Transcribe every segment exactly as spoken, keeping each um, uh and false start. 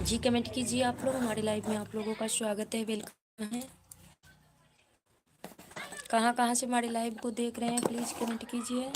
जी, कमेंट कीजिए आप लोग, हमारे लाइव में आप लोगों का स्वागत है, वेलकम है। कहाँ कहाँ से हमारे लाइव को देख रहे हैं, प्लीज कमेंट कीजिए।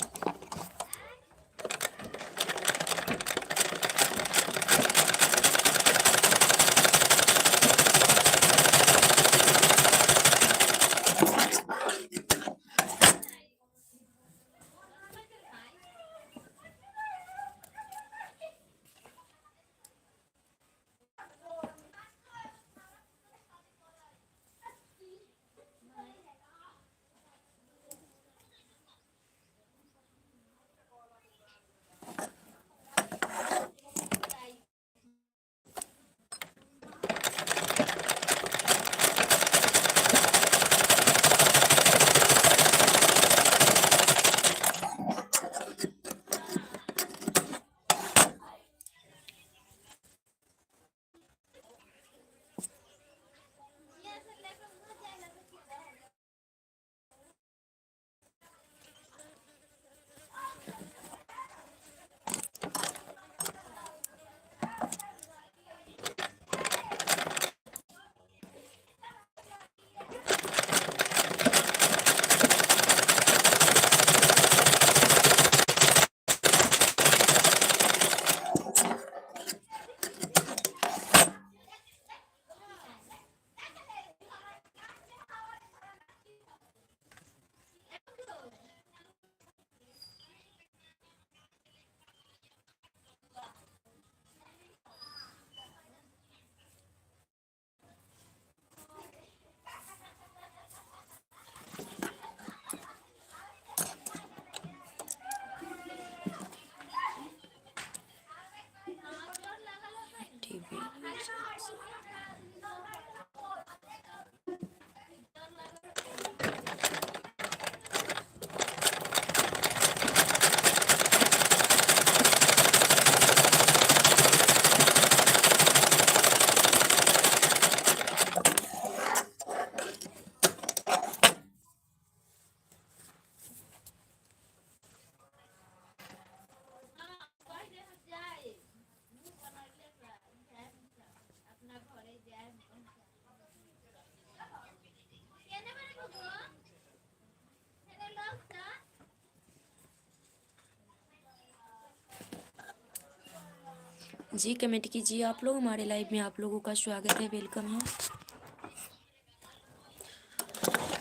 जी, कमेंट कीजिए आप लोग, हमारे लाइव में आप लोगों का स्वागत है, वेलकम है।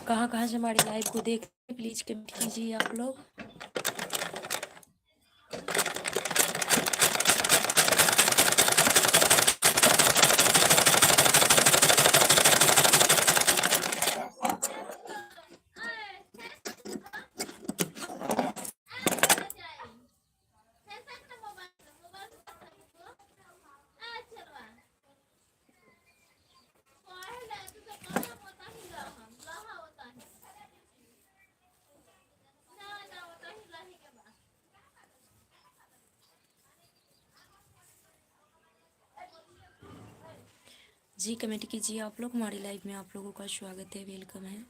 कहाँ कहाँ से हमारे लाइव को देख रहे हैं, प्लीज कमेंट कीजिए आप लोग। जी, कमेंट कीजिए आप लोग, हमारे लाइव में आप लोगों का स्वागत है, वेलकम है।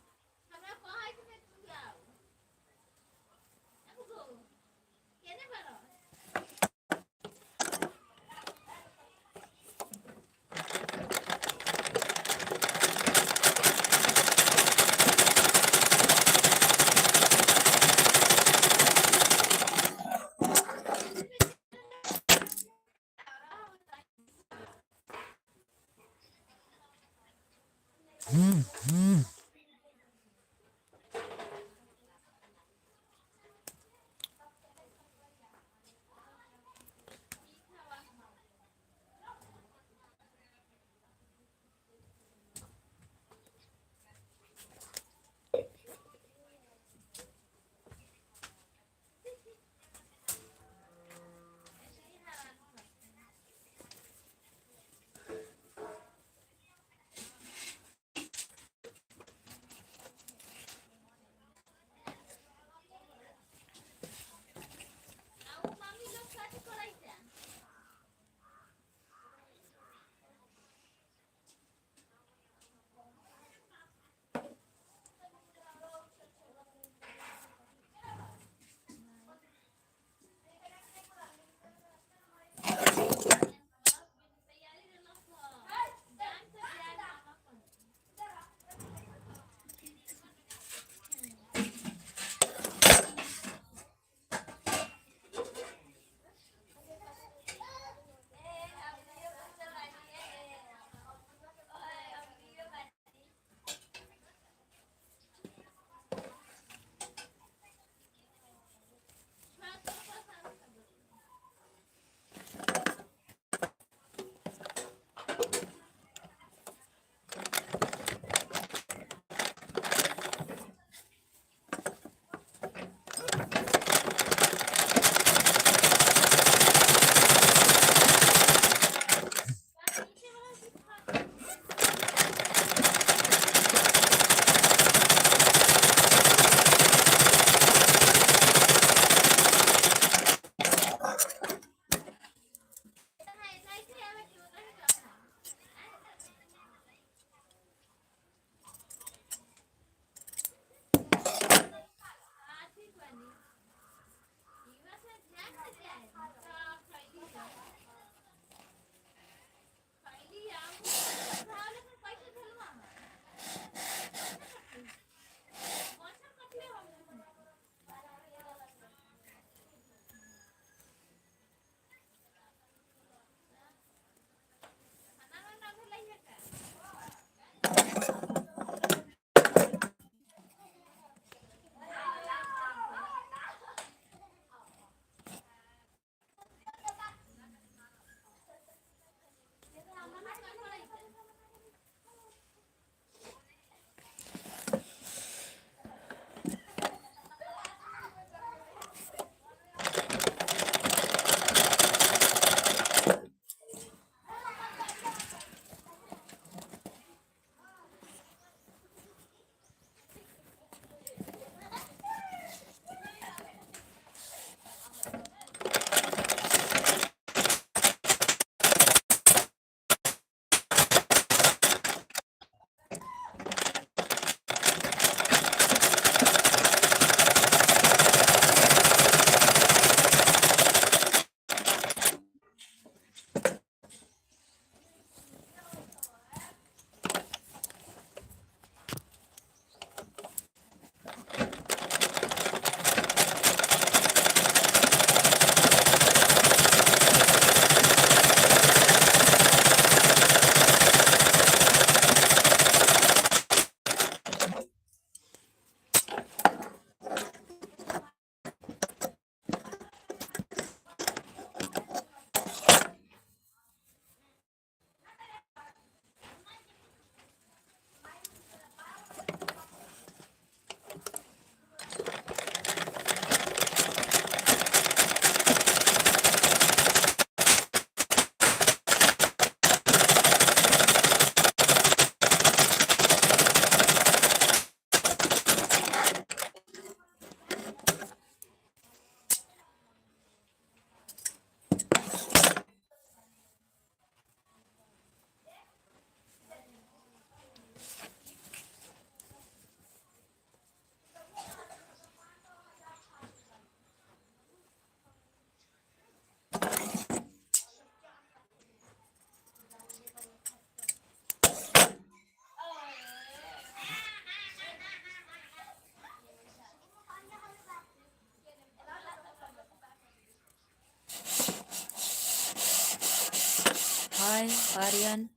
आर्यन,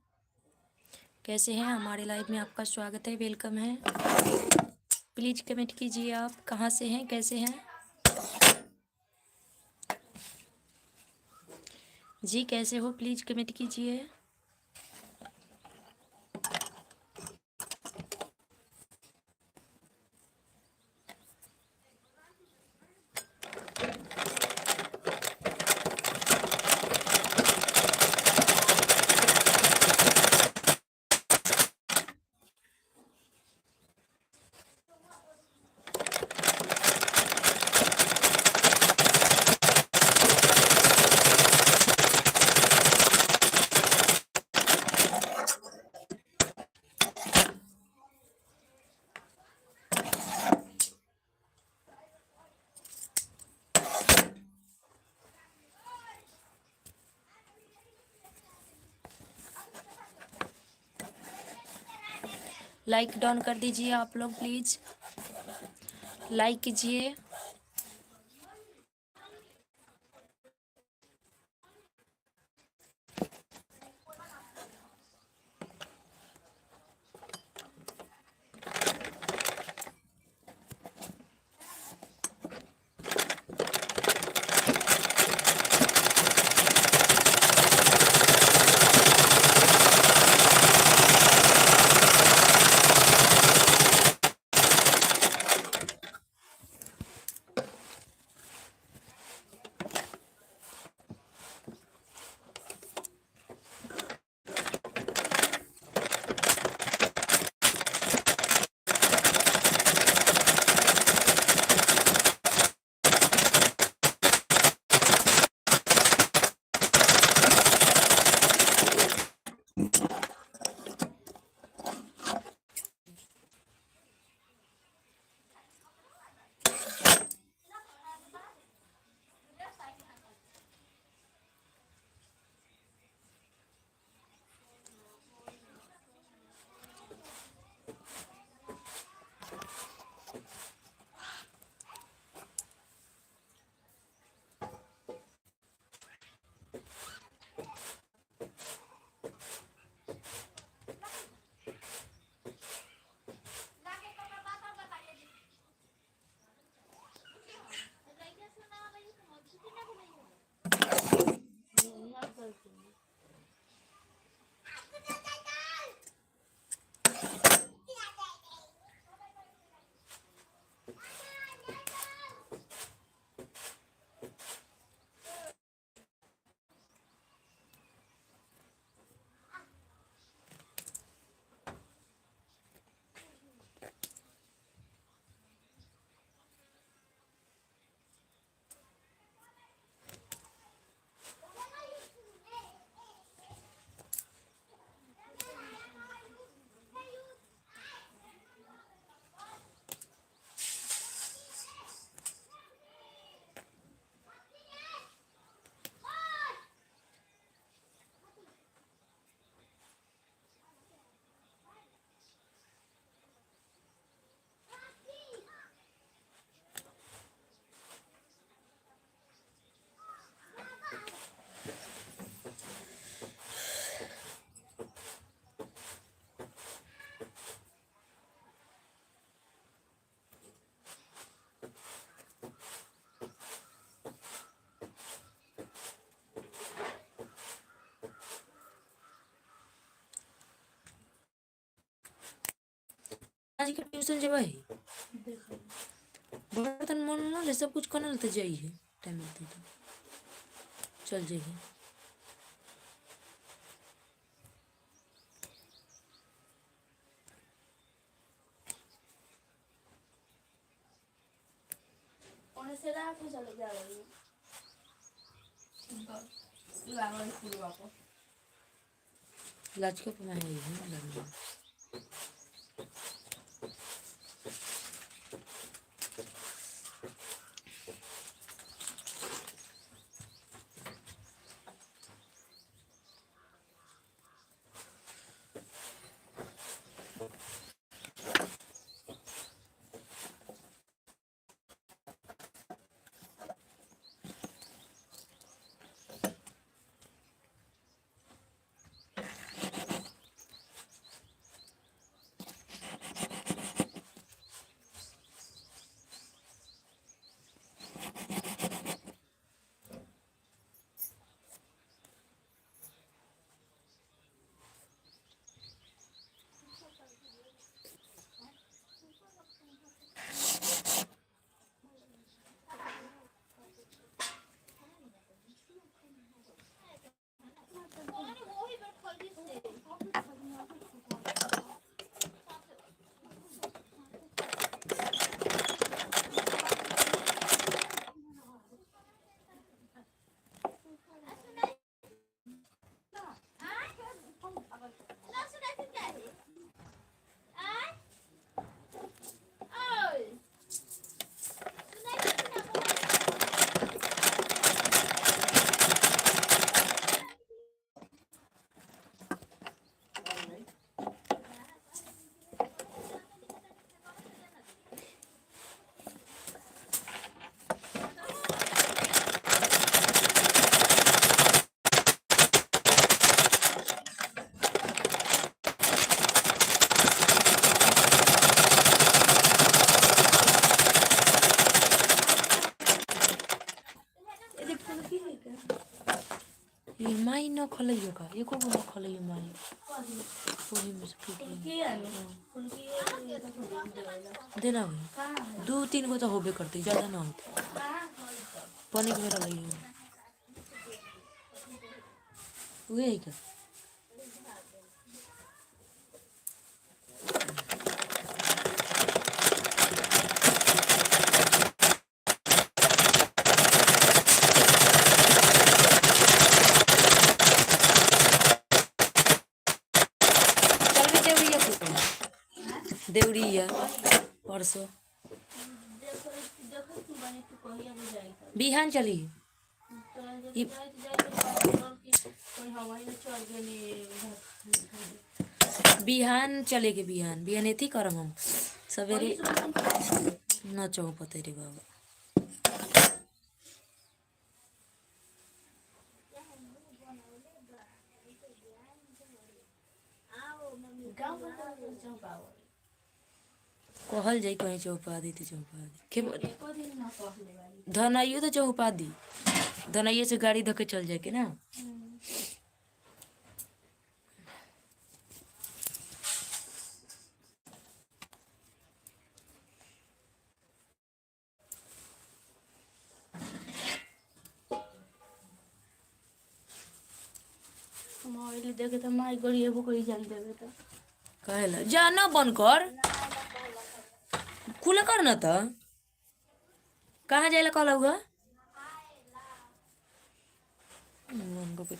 कैसे हैं? हमारे लाइव में आपका स्वागत है, वेलकम है। प्लीज कमेंट कीजिए, आप कहाँ से हैं, कैसे हैं? जी, कैसे हो? प्लीज कमेंट कीजिए। लाइक डन कर दीजिए आप लोग, प्लीज लाइक कीजिए। आज के ट्यूशन जेबै? बर्तन मन न ले, सब कुछ करना ले त जाई है, टाइम मिलते तो चल जाई है। ओने से रात में चले जावे। लागल फूलवा पर। लचके पे मैं यही हूँ, लड़ना। ये माई न खलैयो का, एको गो न खलैयो माई। ओही में से फूट गई। फुलकी है ना? हाँ। फुलकी है, ये तो फुलकी देवेला। देना होई। कहाँ है? दू तीन गो तो होबे करते, ज्यादा ना होते। कहाँ है? पनिक में रलैयो। उहे है का? चलबे देवरिया के ऊपर। देवरिया, परसों। बिहान चली। ई बिहान चले के, बिहान, बिहान एथी करम हम। सवेरे न चौपते रे बाबा। कहल जाई कहीं चौपा दी तो चौपा दी। के बोल? धनाइयो तो चौपा दी। धनाइयो से गाड़ी धके चल जाए के ना। हम आइली देखे त माई गरिएबो करी जान देबे त। काहे ला? जा ना बन कर। खुला कर ना त। कहाँ जाए ला कहला हुआ? मन को कुछ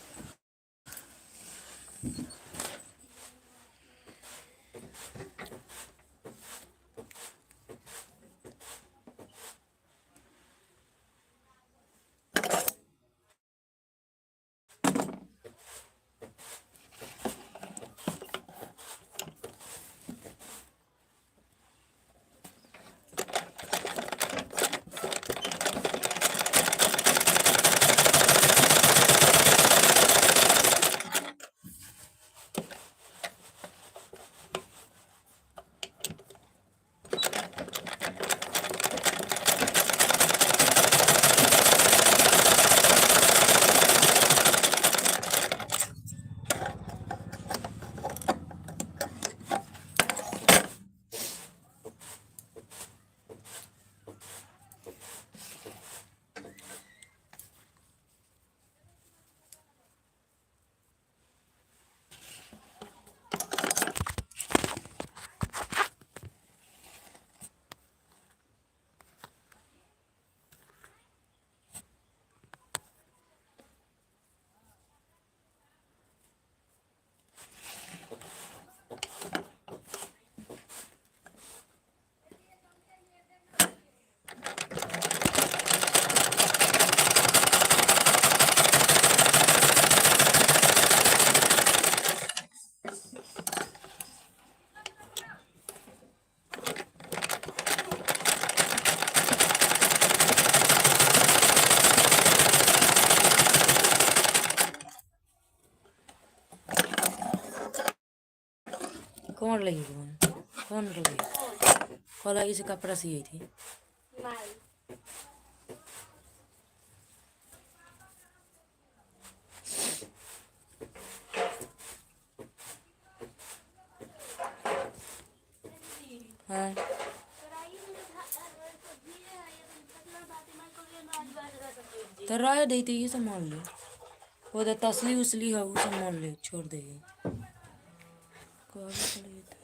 कौन लगी कौन? कौन लगी? कल आगे से कपड़ा सिए थी। हाँ। तो रहे दे, तो ये संभाल ले। वो तो तसली उसली है, वो संभाल ले, छोड़ दे। कहाँ चले गए थे?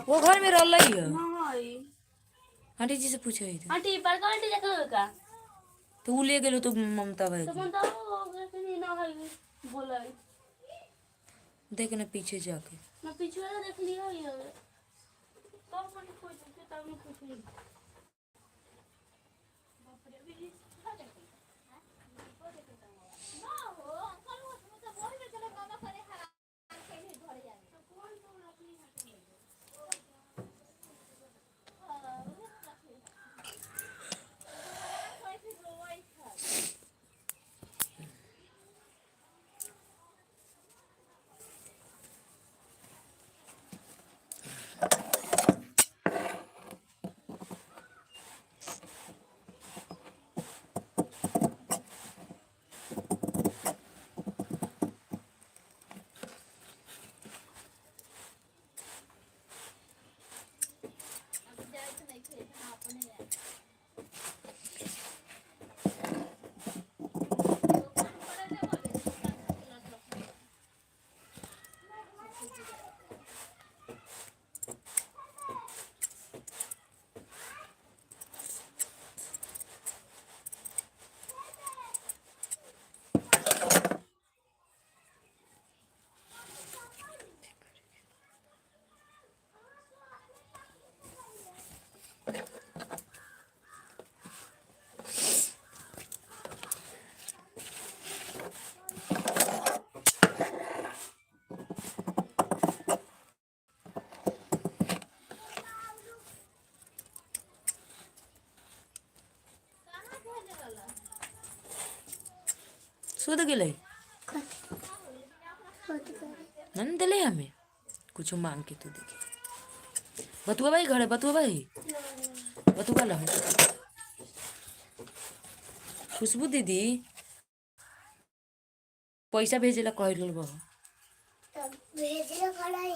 वो घर में रहलै है। आंटी जी से पूछे है तो। आंटी, बड़का आंटी देखल का? तो उ ले गेलो तो ममता भाई तो के। ममता वो ओकरे से नहीं ना है, बोलै। देख ना पीछे जाके। मैं पीछे वाला देख लिया ये। तब मैंने कोई देखे, तब मैं कुछ नहीं। बाप रे, अभी ये क्या देखे? हाँ? वो देखे तो हुआ। ना हो, अंकल, वो तो बोल रहे, चलो, मामा करे, हराम के भी घर जाए। तो कौन कौन अपने यहाँ से ले गए? हाँ, वो तो रखे हैं। कोई भी रोवा ही था। सुत गेलै। कथी? कथी करे? नन देले हमें। कुछ मांग के तू देखे। बतुआ भाई घर है, बतुआ भाई। बतुआ लहू। खुशबू दीदी। पैसा भेजे ला कह रहल बा। तब भेजे ला कराई।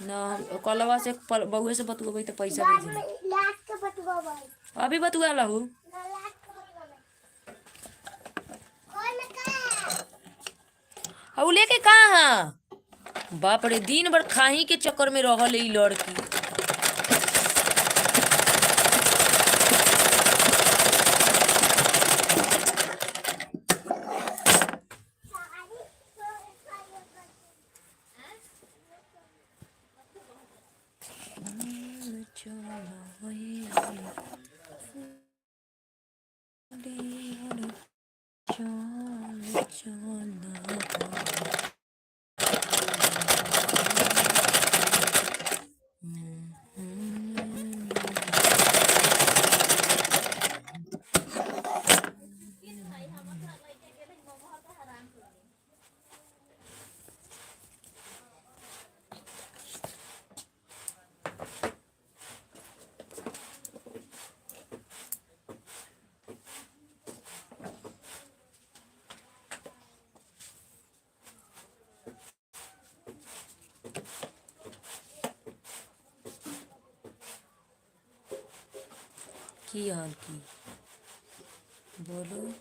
ना, हम कलवा से पल-, बउए से बतुएबै त पैसा बाद भेजे ला। में लास्ट के बतुएबै। अभी बतुआ लहू। ना, लास्ट के बतुएबै। कौन का? आ, उ लेके कहाँ? बाप रे, दिन भर खाही के चक्कर में रहल है ई लड़की। की हाल की? बोलो।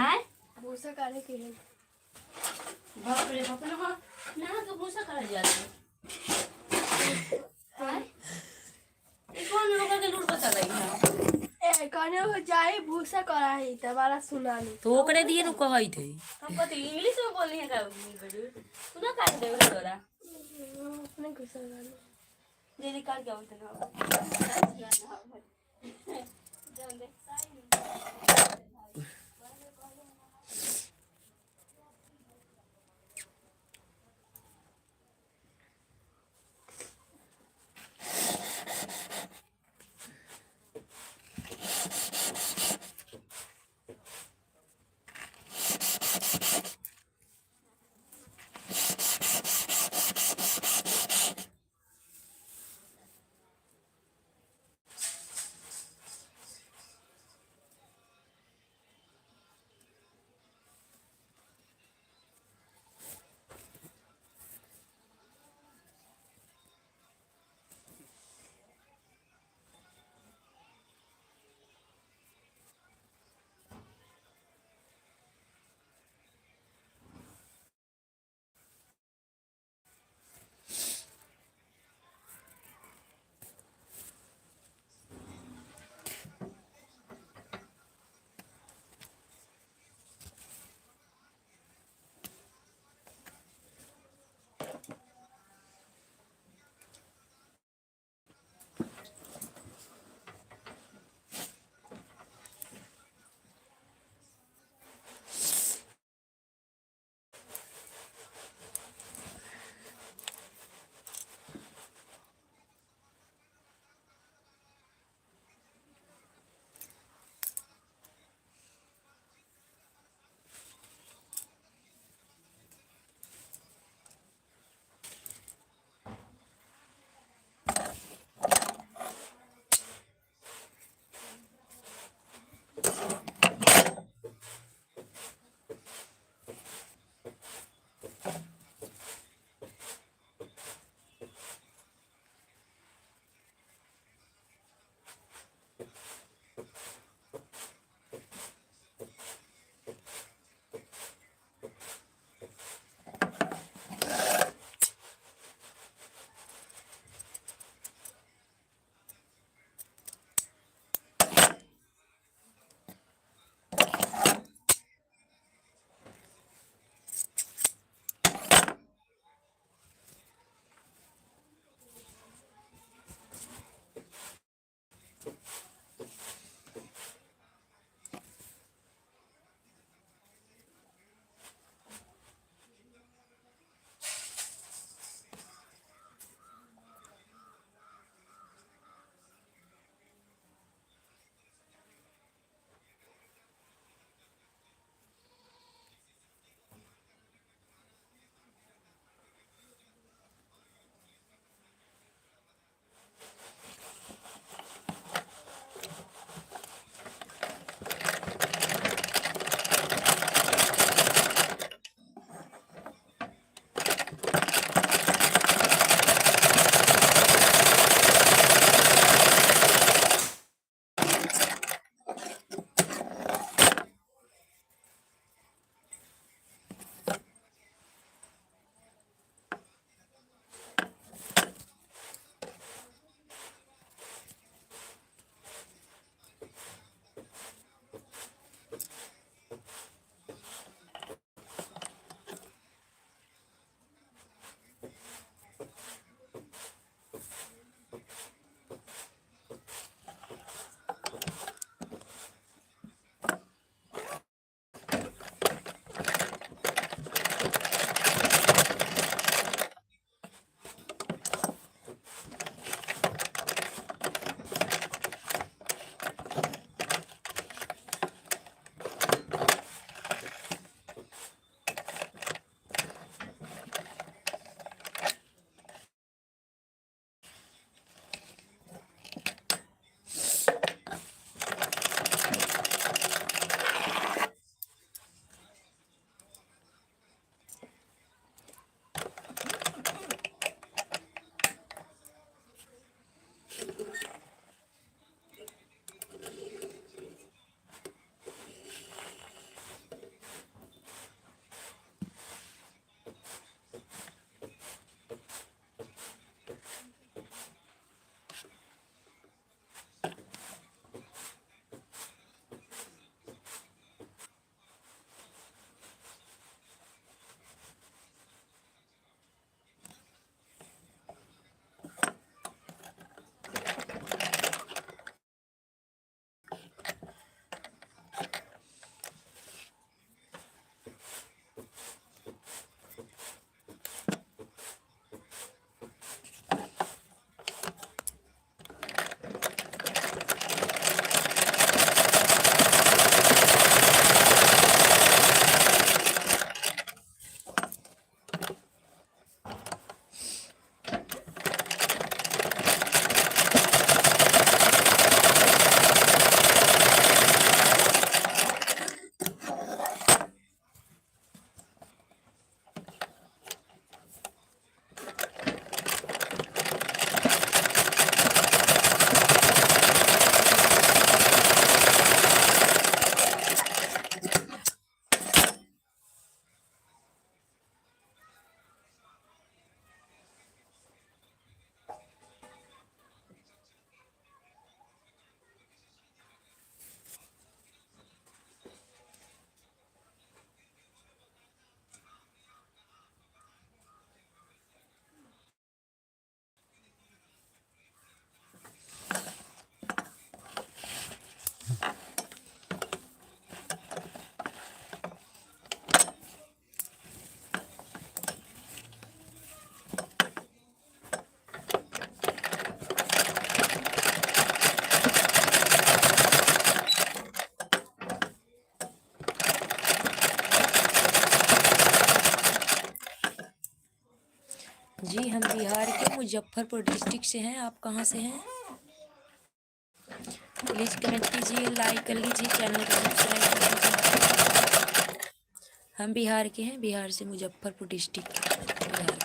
आय? भूसा काढ़े के है। बाप रे बाप, ना, ना तो भूसा काढ़ा जाता है। आय? ई कौन लोग के लूर पता लगी है? ए, कहने हो जाए भूसा काढ़ा है, त बड़ा सुना ली। तो ओकरे दिए नु कहई थे। हम कहते इंग्लिश में बोली है का? तू ना काट दे तोरा। अपने गुस्सा वाला। जे निकाल के आवत ना। जी, हम बिहार के मुजफ्फरपुर डिस्ट्रिक्ट से हैं। आप कहाँ से हैं? प्लीज कमेंट कीजिए, लाइक कर लीजिए, चैनल को सब्सक्राइब कर लीजिए। हम बिहार के हैं, बिहार से मुजफ्फरपुर डिस्ट्रिक्ट, बिहार के।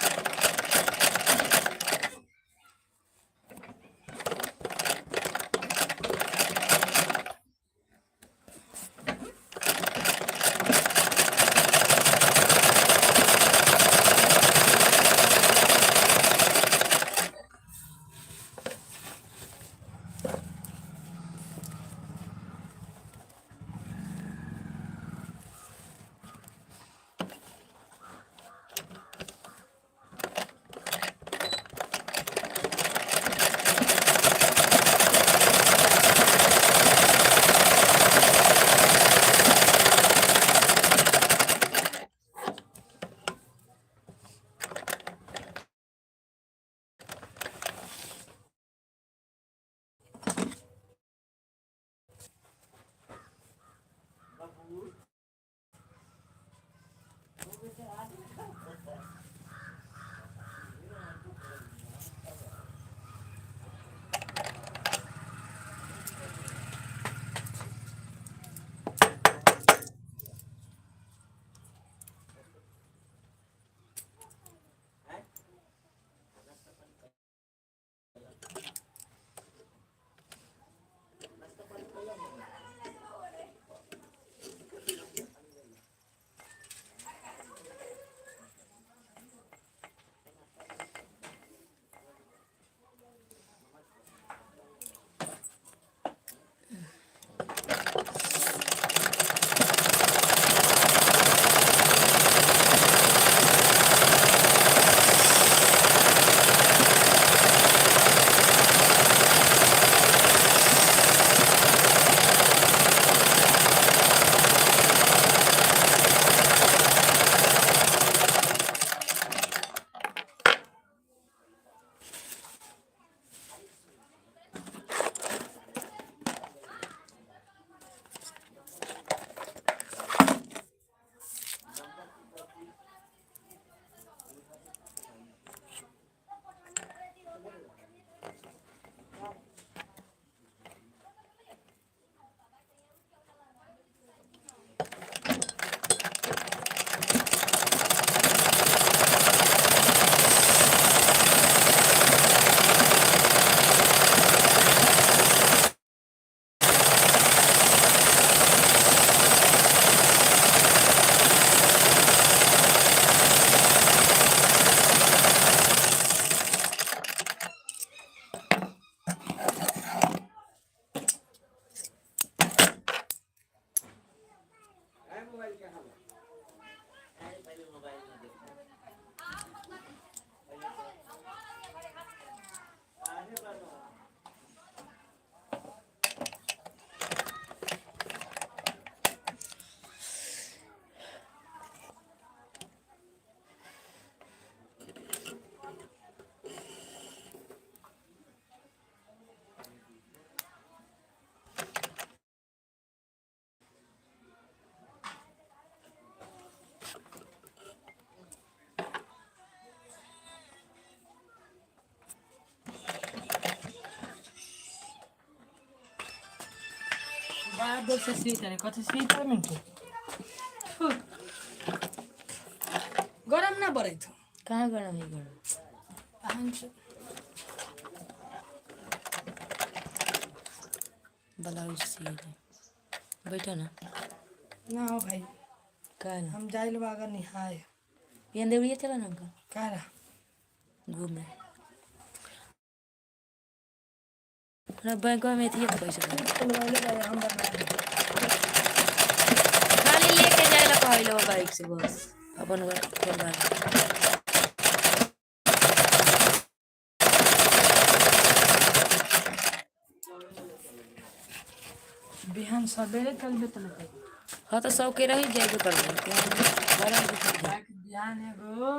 बाहर देख से सीट है, कथी सीट है मिनट। गरम ना बरैत हो। कहाँ गरम है, गरम? तहन से ब्लाउज सी है। बैठो ना। ना हो भाई। काहे ना? हम जाइल बा अगर निहाय। पियन देवरिया चला ना हमका। काहे ना? घूमे। हमरा बैंक में एथिए पैसा दे। खोलवाइले बा, हम बना देब। खाली लेके जाए ला कहले बा बाइक से बस। अपन घर खोलवा ले। बिहान सबेरे चलबे त न करी। हाँ, तो सौ के रही जाए के करबे। बारह बजे तक। बिहान एगो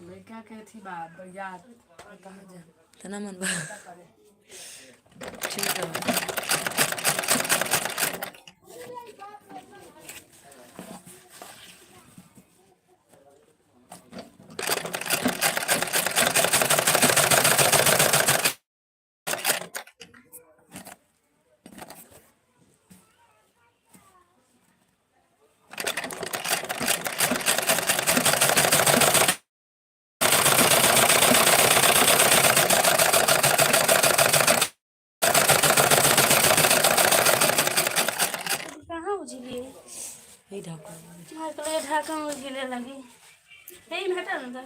लड़का के अथी बा, बरियात। कहाँ जा? तना मन बा। ठीक है। हे ढाका। मार के लगे ढाका में गिरे लगी। हे, ई में हटा ना।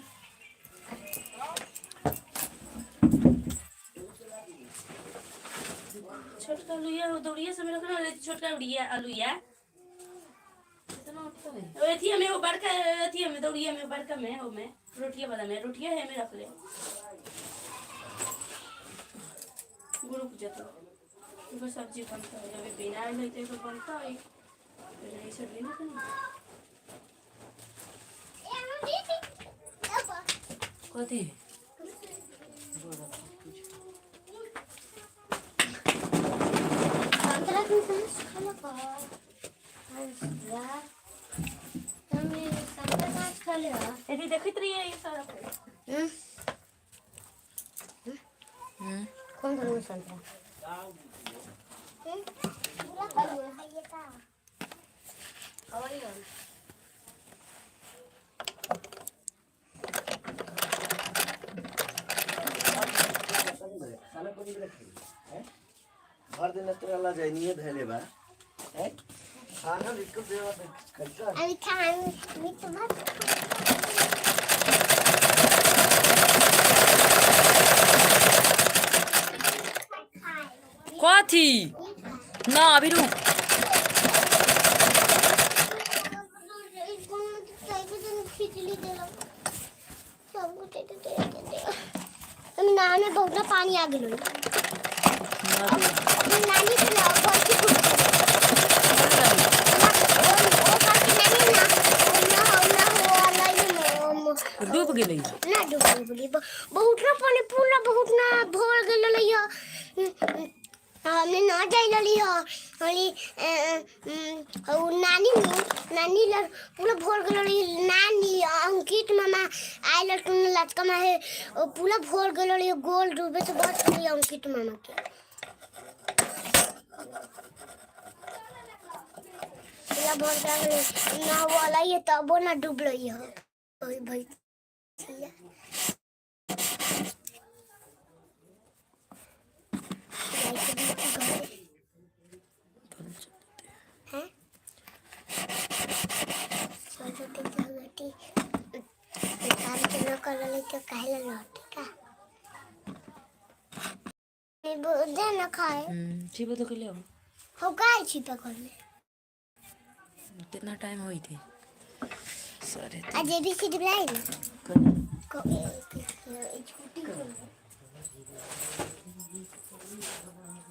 छोटका लुइया, वो दौड़िया से में रखना, छोटका उड़िया, अलुइया। एथी में वो बड़का, एथी में दौड़िया में बड़का में, वो में, रोटिया वाला में, रोटिया है में रख ले। गुरु पूजा तो। इनको सब्जी बनता है, अभी बिना आए नहीं तो इनको बनता है। ये सब लेना था ना। कथी? संतरा के साथ खा लो का? हंसुआ। तुम ये संतरा के साथ खा लो। यदि देखत रहिए ये सारा कुछ। हम्म। हम्म। कौन कौन संतरा? हम्म? पूरा खा लो। भर दिन तेरा ला जाइनिए धैले बा। हैं? खाना बिल्कुल देवा दे, कैसा? अभी खान, मैं तो बहुत कथी? ना, अभी रुक। हम नहाने बहुत ना पानी आ गेलो। हम नानी के ना, घर की कुछ ना, ओ, ओ, बाकी नानी ना, ना हो, ना हो, ना हो, ना हो। डूब गेलै। ना डूब गेलै, ब-, बहुत ना पानी, पूरा बहुत ना भर गेलै ह। हमने ना जाए रहली हो, हमने, अ, अ, उम, उ नानी नु, नानी लर पूरा भर गेल रही, नानी, अंकित मामा आए लटकन लटका में है, ओ पूरा भर गेल रही, गोल डूबे से बच गई अंकित मामा के। पूरा भर गेल रही, ना वाला ये तबो ना डूब रही हो। ओए भाई। हैं? सरस्वती भगवती काम के न कर ले तो काहे ला लौटे का? ये बुझे न खाए। हम्म, छिपे तो के ले आओ। हो गए छिपे कर ले। कितना टाइम होई थी? साढ़े तीन। आज एबीसीडी बुलाई ना। कौन? को-, ए, ए, ए, छुट्टी हो गई।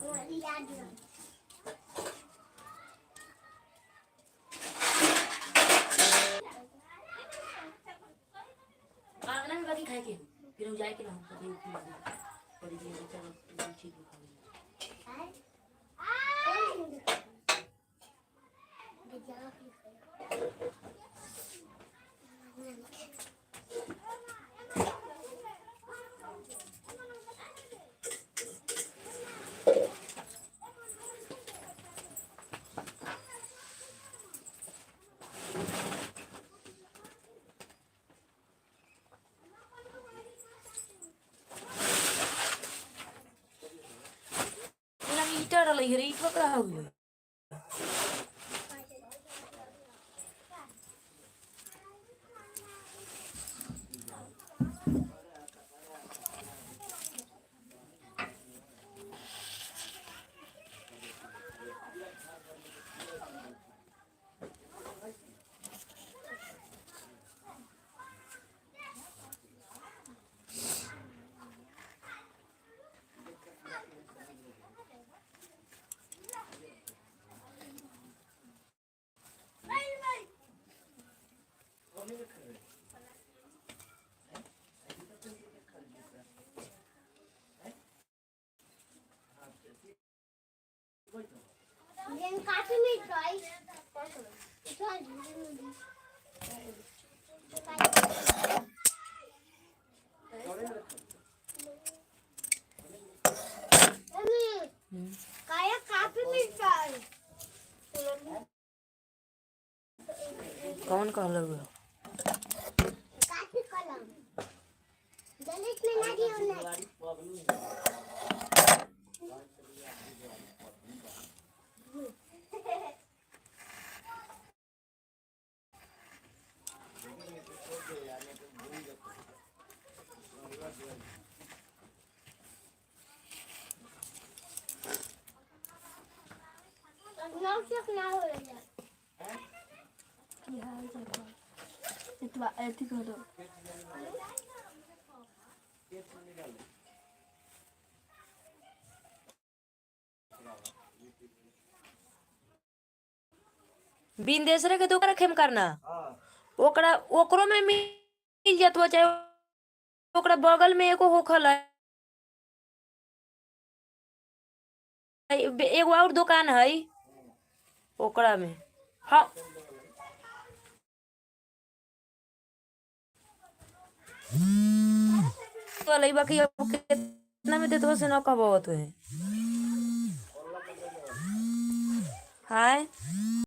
वो याद नहीं। आंगन में बाकी खाए के, फिर हम जाए के ना, कभी, कभी, कभी, चलो, ठीक है, खा लेंगे। पूरा ईटा रहलै हे रे, ईटवा कहाँ हो गेलै? हम्म। काया कापी मिलता है। कौन कहलक हो? कापी कलम। गणित में ना दियो ना। की हाल चाल बा? एतबा, एथी करो। बिंदेसरे के दुकान रखे में करना। ओकरा, ओकरो में मिल जतवा, चाहे ओकरा बगल में एगो होखल है, बे-, एगो और दुकान है ओकरा में। हाँ। तो लइबा कि अब कितना में देतवा से ना कहबो तो है। हाय।